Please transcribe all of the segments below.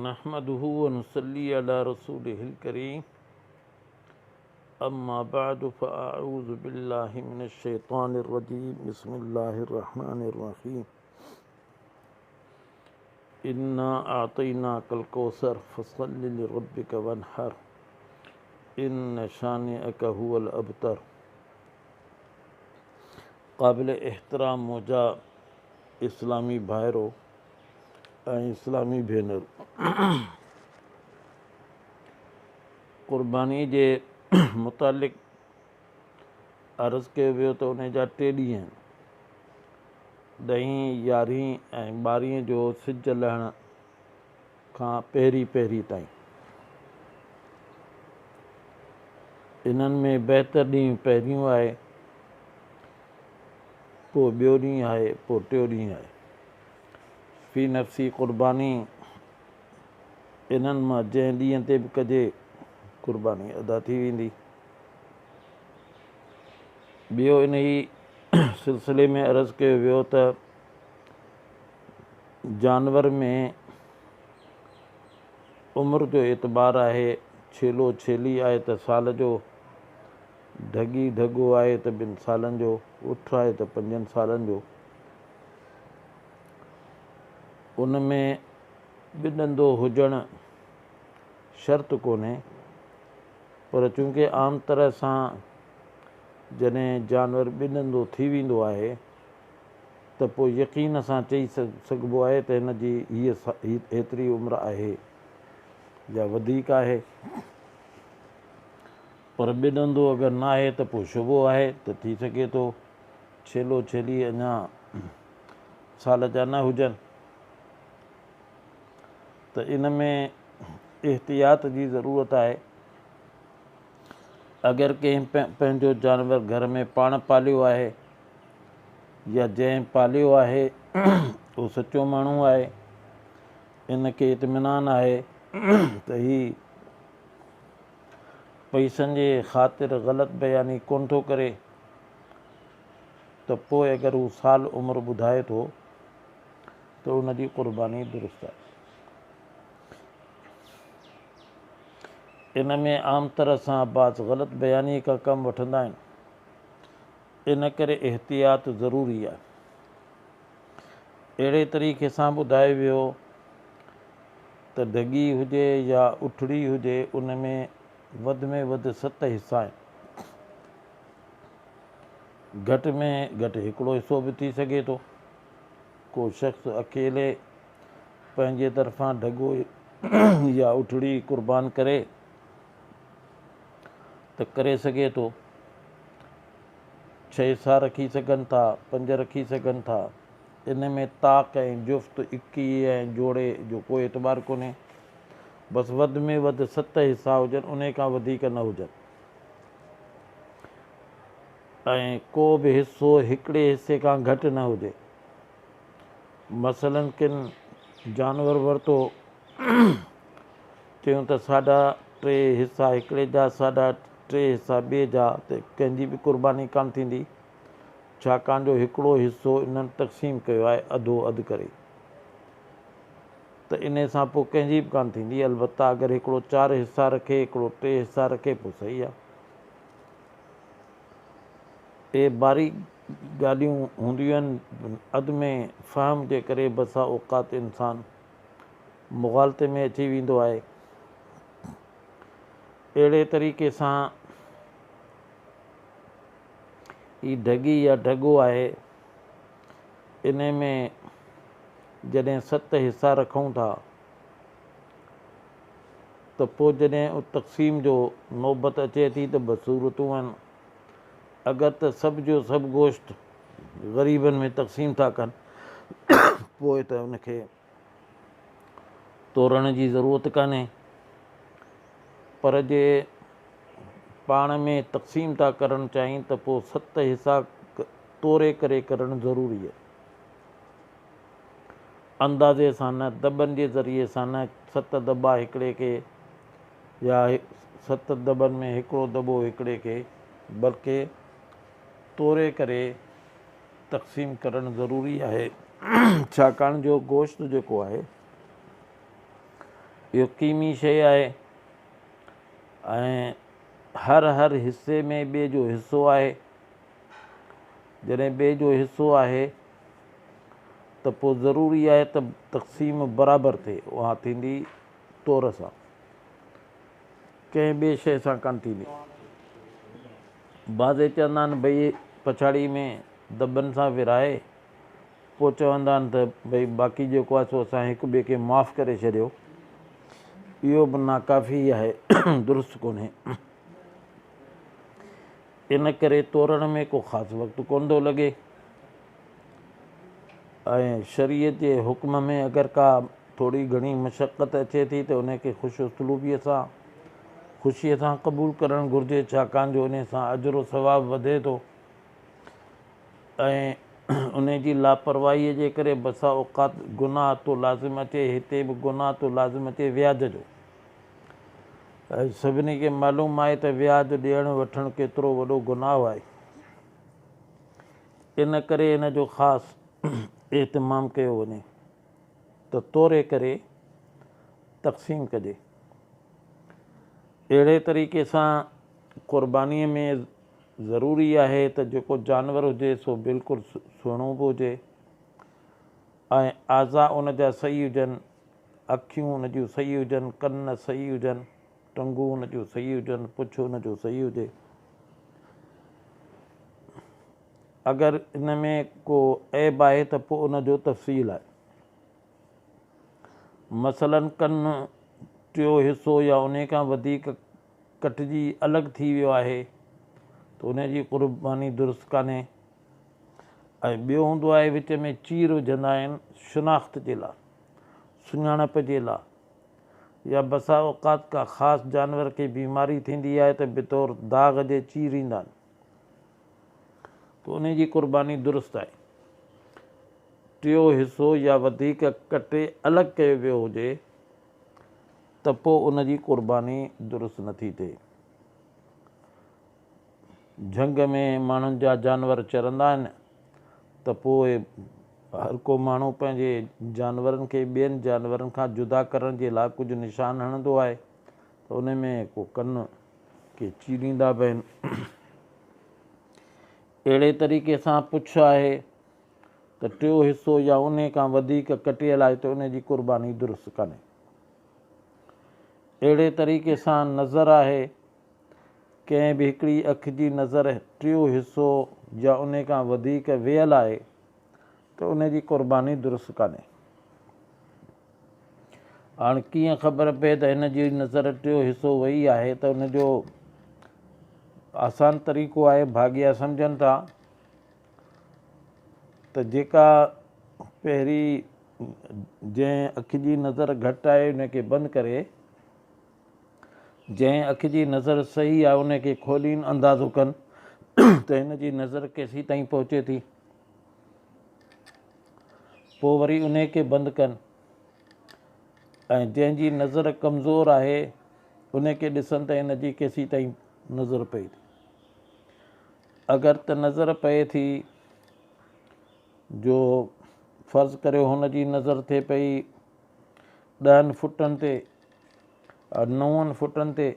نحمده ونصلي علي رسوله الڪريم اما بعد فاعوذ بالله من الشيطان الرجيم بسم الله الرحمن الرحيم انا اعطيناك الڪوثر فصل لربك وانحر ان شانئك هو الابتر. قابل احترام منهنجا اسلامي ڀائرو ۽ اسلامي ڀينرون، قرباني جي متعلق عرض ڪيو ويو ته ان جا ٽي ڏينهن آهن، ڏهين، يارهين ۽ ٻارهين جو سج لهڻ کان پهرين پهرين تائين. انهن ۾ بهتر ڏينهن پهريون آهي، پوء ٻيو ڏينهن آهي، پوء ٽيو ڏينهن آهي. في نفسي قرباني انهن مان جنهن ڏينهن تي به ڪجي قرباني ادا ٿي ويندي. ٻيو انهي سلسلي ۾ عرض ڪيو ويو ته جانور ۾ عمر جو اعتبار آهي، ڇيلو ڇيلي آهي ته سال جو، ڍڳي ڍڳو آهي ته ٻن سالن جو، اٺ آهي ته پنجن سالن جو. ان ۾ ٻڏندو هجڻ شرط ڪونهي، پر چونڪه عام طرح سان جڏهن جانور ٻڏندو ٿي ويندو آهي ته پوء يقين سان چئي سگهبو آهي ته هن جي هيء هيتري عمر آهي يا وڌيڪ آهي، پر ٻڏندو اگر ناهي ته پوء شبهو آهي ته ٿي سگهي ٿو ڇيلو ڇيلي اڃا سال جا نه هجن ته ان ۾ احتياط جي ضرورت آهي. اگر ڪنهن پنهنجو جانور گهر ۾ پاڻ پاليو آهي يا جنهن پاليو آهي اهو سچو ماڻهو آهي، ان کي اطمينان آهي ته هي پئسن جي خاطر غلط بياني ڪونه ٿو ڪري ته پوء اگر هو سال عمر ٻڌائي ٿو ته ان جي قرباني درست آهي. ان ۾ عام طرح سان بعض غلط بيانيء کان ڪم وٺندا آهن، ان ڪري احتياط ضروري آهي. اهڙي طريقي سان ٻڌايو ويو ته ڍڳي هجي يا اٺڙي هجي ان ۾ وڌ ۾ وڌ ست حصا آهن. گهٽ ۾ گهٽ هڪڙو حصو به ٿي سگهي ٿو. ڪو شخص اڪيلي پنهنجي طرفان ڍڳو يا اٺڙي قربان ڪري ته ڪري سگهي ٿو. ڇهه حصا رکي سگهن ٿا، پنج رکي سگهن ٿا. ان ۾ طاق ۽ جفت، اڪي ۽ جوڙي جو ڪو اعتبار ڪونهي. بس وڌ ۾ وڌ ست حصا هجن، انهي کان وڌيڪ نه هجن. ۽ ڪو به حصو هڪڙي حصي کان گهٽ نه هجي. مثلاً ڪن جانور ورتو، چيون ته ساڍا ٽي حصا هڪڙي جا، ساڍا ٽي حصا ٻئي جا ته ڪنهن جي به قرباني ڪانه ٿيندي، ڇاڪاڻ جو هڪڙو حصو انهن تقسيم ڪيو آهي اڌو اڌ ڪري ته انهي سان پوء ڪنهن جي به ڪانه ٿيندي، البته اگر هڪڙو چار حصا رکي، هڪڙو ٽي حصا رکي پوء صحيح آهي. اهي باريڪ ڳالهيون هونديون آهن، عدم فهم جي ڪري بسا اوقات انسان مغالطي ۾ اچي ويندو آهي. اهڙي طريقي سان هي ڍڳي يا ڍڳو آهي، انهي ۾ جڏهن ست حصا رکون ٿا ته پوء جڏهن تقسيم جو نوبت اچي ٿي ته ٻه صورتون آهن. اگر ته سڀ جو سڀ گوشت غريبن ۾ تقسيم ٿا ڪن پوء ته ان کي تورڻ جي ضرورت ڪانهي پر جي پاڻ ۾ تقسيم ٿا ڪرڻ چاهين ته پوء ست حصا توري ڪري ڪرڻ ضروري آهي. اندازي سان نه، دٻن جي ذريعي سان نه، ست دٻا هڪڙي کي يا ست دٻن ۾ هڪڙو دٻو هڪڙي کي، بلڪه توري ڪري تقسيم ڪرڻ ضروري آهي، ڇاڪاڻ جو گوشت جيڪو آهي، اهو قيمي شيء آهي ۽ هر هر حصي ۾ ٻئي جو حصو آهي. جڏهن ٻئي جو حصو آهي ته پوء ضروري آهي ته تقسيم برابر ٿئي، اها ٿيندي تور سان، ڪنهن ٻئي شيء سان ڪانه ٿيندي. بعضي چوندا آهن ڀئي پڇاڙي ۾ دٻن سان ورهائي پوء چوندا آهن ته ڀئي باقي جيڪو آهي سو اسان هڪ ٻئي کي معاف ڪري ڇڏيو. اهو به ناڪافي آهي، درست ڪونهي. ان ڪري تورڻ ۾ ڪو خاص وقت ڪونه ٿو لڳي ۽ شريعت جي حڪم ۾ اگر ڪا ٿوري گهڻي مشقت اچي ٿي ته ان کي خوش اسلوبيء سان خوشيء سان قبول ڪرڻ گهرجي، ڇاڪاڻ جو ان سان اجر و ثواب وڌي ٿو ۽ ان جي لاپرواهيء جي ڪري بسا اوقات گناهه ٿو لازم اچي. هتي به گناهه ٿو لازم اچي وياج جو. ۽ سڀني کي معلوم آهي ته وياج ڏيڻ وٺڻ ڪيترو وڏو گناهه آهي. ان ڪري ان جو خاص اهتمام ڪيو وڃي ته توري ڪري تقسيم ڪجي. اهڙي طريقي سان قربانيء ۾ ضروري آهي ته جيڪو جانور هجي سو بلڪل سهڻو به هجي ۽ اعضا ان جا صحيح هجن، اکيون ان جون صحيح هجن، ڪن صحيح هجن، ٽنگون ان جون صحيح هجن، پڇ ان جو صحيح هجي. اگر ان ۾ ڪو عيب آهي ته پوء ان جو تفصيل آهي. مثلاً ڪن ٽيو حصو يا انهي کان وڌيڪ ڪٽجي الڳ ٿي ويو آهي ته ان جي قرباني درست ڪانهي ۽ ٻيو هوندو آهي وچ ۾ چير وجهندا آهن شناخت جي لاء، سڃاڻپ جي لاء يا بسا اوقات ڪا خاص جانور کي بيماري ٿيندي آهي ته بطور داغ جي چير ايندا آهن ته ان جي قرباني درست آهي. ٽيو حصو يا وڌيڪ ڪٽي الڳ ڪيو ويو هجي ته پوء ان جي قرباني درست نه ٿي ٿئي. جهنگ ۾ ماڻهن جا جانور چرندا آهن ته پوء هر ڪو ماڻهو پنهنجي جانورن کي ٻين جانورن کان جدا ڪرڻ جي لاء ڪجهه نشان هڻندو آهي ته ان ۾ ڪو ڪن ڪي چيريندا به آهن. اهڙي طريقي سان پڇ آهي ته ٽيو حصو يا انهي کان وڌيڪ ڪٽيل آهي ته ان جي قرباني درست ڪانهي. اهڙي طريقي سان نظر آهي، ڪنهن به هڪڙي اک جي نظر ٽيو حصو يا انهي کان وڌيڪ ويل آهي ته ان جي قرباني درست ڪانهي. هاڻ ڪيئن خبر پئي ته هن جي نظر ٽيو حصو وئي آهي ته ان جو آسان طريقو آهي، ڀاڳيا سمجهن ٿا ته جيڪا پهرين جنهن اک جي نظر گهٽ آهي ان کي بند ڪري جنهن اک جي نظر صحيح آهي ان کي کولين اندازو ڪن ته هن جي نظر ڪيسين تائين پهچي ٿي پوء وري ان کي بند ڪن ۽ جنهن جي نظر ڪمزور آهي ان کي ڏسن ته هن جي ڪيسين تائين نظر پئي ٿي. اگر ته نظر پئي ٿي جو فرض ڪريو هن جي نظر ٿئي پئي ڏهن فٽن تي نون فٽن تي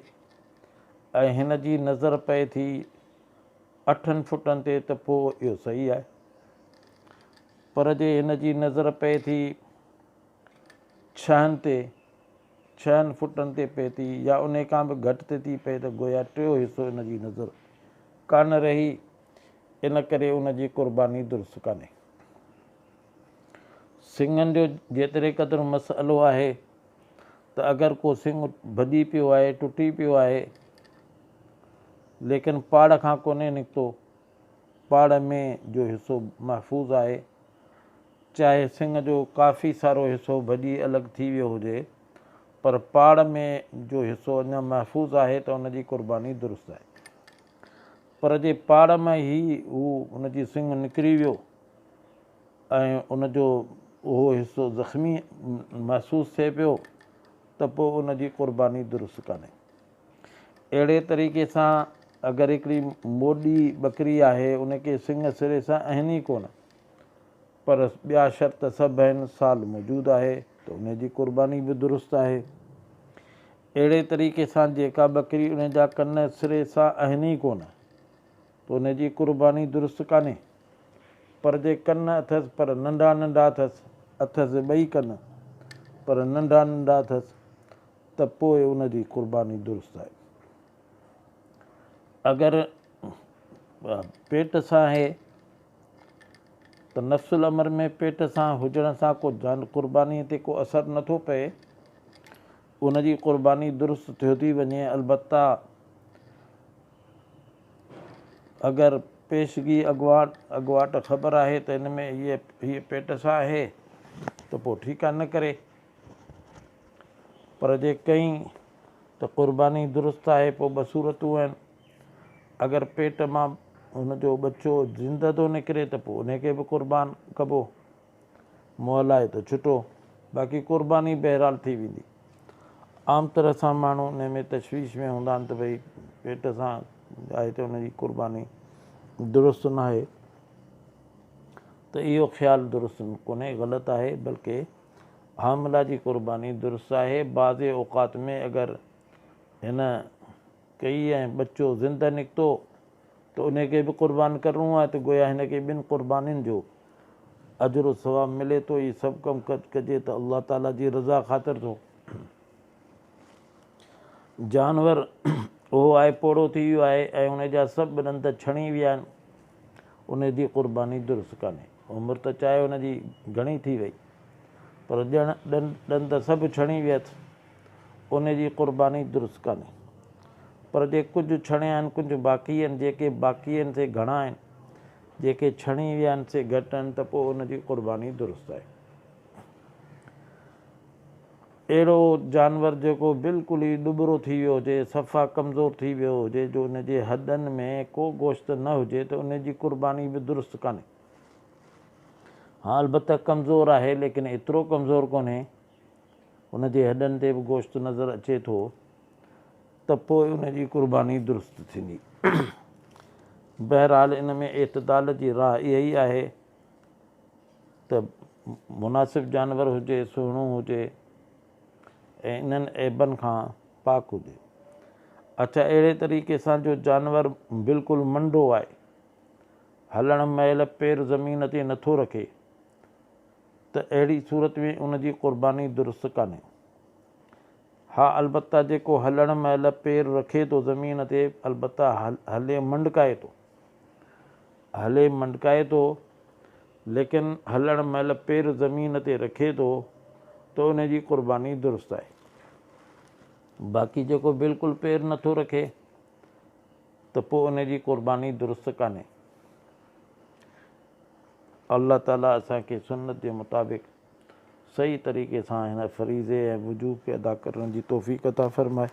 ۽ هن جي نظر پئي ٿي اٺن فٽن تي ته پوء اهو صحيح آهي پر جي هن جي نظر پئي ٿي ڇهن تي ڇهن فٽن تي پئي ٿي يا انهي کان به گهٽ تي ٿي پئي ته گويا ٽيو حصو ان جي نظر ڪانه رهي، ان ڪري ان جي قرباني درست ڪانهي. سڱن جو جيتري قدر مسئلو آهي ته اگر ڪو سڱ ڀڄي پيو آهي، ٽٽي پيو آهي، ليڪن پاڙ کان ڪونهي نڪتو، پاڙ ۾ جو حصو محفوظ آهي، چاهي سڱ جو ڪافي سارو حصو ڀڄي الڳ ٿي ويو هجي، پر پاڙ ۾ جو حصو اڃا محفوظ آهي ته ان جي قرباني درست آهي. پر جي پاڙ مان ئي هو ان جي سڱ نڪري ويو ۽ ان جو اهو حصو زخمي محسوس ٿئي پيو ته پوء ان جي قرباني درست ڪانهي. اهڙي طريقي سان اگر هڪڙي موڏي ٻڪري آهي ان کي سڱ سري سان آهن ئي ڪونه پر ٻيا شرط سڀ آهن، سال موجود آهي ته ان جي قرباني به درست آهي. اهڙي طريقي سان جيڪا ٻڪري ان جا ڪن سري سان آهن ئي ڪونه ته ان جي قرباني درست ڪانهي. پر جي ڪن اٿس پر ننڍا ننڍا اٿس، اٿس ٻئي ڪن پر ننڍا ننڍا اٿس ته پوء ان جي قرباني درست آهي. اگر پيٽ سان آهي ته نفس الامر ۾ پيٽ سان هجڻ سان ڪو جان قربانيء تي ڪو اثر نه ٿو پئي، ان جي قرباني درست ٿيو ٿي وڃي، البته اگر پيشگي اڳواٽ اڳواٽ خبر آهي ته ان ۾ هيء هيء پيٽ سان آهي ته پوء ٺيڪ آهي نه ڪري، پر جي ڪئين ته قرباني درست آهي، پوء ٻه صورتون آهن. اگر پيٽ مان هن جو ٻچو زنده ٿو نڪري ته پوء انهي کي به قربان ڪبو، مئل آهي ته ڇٽو، باقي قرباني بهرحال ٿي ويندي. عام طرح سان ماڻهو انهي ۾ تشويش ۾ هوندا آهن ته ڀئي پيٽ سان آهي ته ان جي قرباني درست ناهي ته اهو خيال درست ڪونهي، غلط آهي، بلڪه حامله جي قرباني درست آهي. بعض اوقات ۾ اگر هن ڪئي ۽ ٻچو زنده نڪتو ته انهي کي به قربان ڪرڻو آهي ته گويا هن کي ٻن قربانين جو اجر و ثواب ملي ٿو. هي سڀ ڪم ڪجي ته الله تعالي جي رضا خاطر ٿو. جانور اهو آهي پوڙهو ٿي ويو آهي ۽ ان جا سڀ ڏند ڇڻي ويا آهن، ان جي قرباني درست ڪانهي. عمر ته چاهي ان جي گهڻي ٿي وئي پر ڄڻ ڏند سڀ ڇڻي ويا اٿس. ان جي قرباني درست ڪانهي. پر جي ڪجهه ڇڻيا آهن، ڪجهه باقي آهن، جيڪي باقي آهن سي گهڻا آهن، جيڪي ڇڻي ويا آهن سي گهٽ آهن ته پوء ان جي قرباني درست آهي. اهڙو جانور جيڪو بلڪل ئي ڏٻرو ٿي ويو هجي، صفا ڪمزور ٿي ويو هجي، جو ان جي هڏن ۾ ڪو گوشت نه هجي ته ان جي قرباني به درست ڪانهي. ها البته ڪمزور آهي ليڪن ايترو ڪمزور ڪونهي، ان جي هڏن تي به گوشت نظر اچي ٿو ته پوء ان جي قرباني درست ٿيندي. بهرحال ان ۾ اعتدال جي راهه اها ئي آهي ته مناسب جانور هجي، سهڻو هجي ۽ انهن عيبن کان پاڪ هجي. اڇا اهڙي طريقي سان جو جانور بلڪل منڊو آهي، هلڻ مهل پير زمين تي نٿو رکي، ته اهڙي صورت ۾ ان جي قرباني درست ڪانهي. ها البته جيڪو هلڻ مهل پير رکي ٿو زمين تي البته هلي منڊڪائي ٿو. هلي منڊڪائي ٿو ليڪن هلڻ مهل پير زمين تي رکي ٿو ته ان جي قرباني درست آهي. باقي جيڪو بلڪل پير نٿو رکي ته پوء ان جي قرباني درست ڪانهي. الله تعالي اسان کي سنت جي مطابق صحيح طريقي سان هن فريضي ۽ وجوب کي ادا ڪرڻ جي توفيق عطا فرمائي.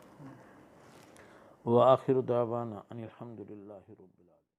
واخر دعوانا ان الحمد لله رب العالمين.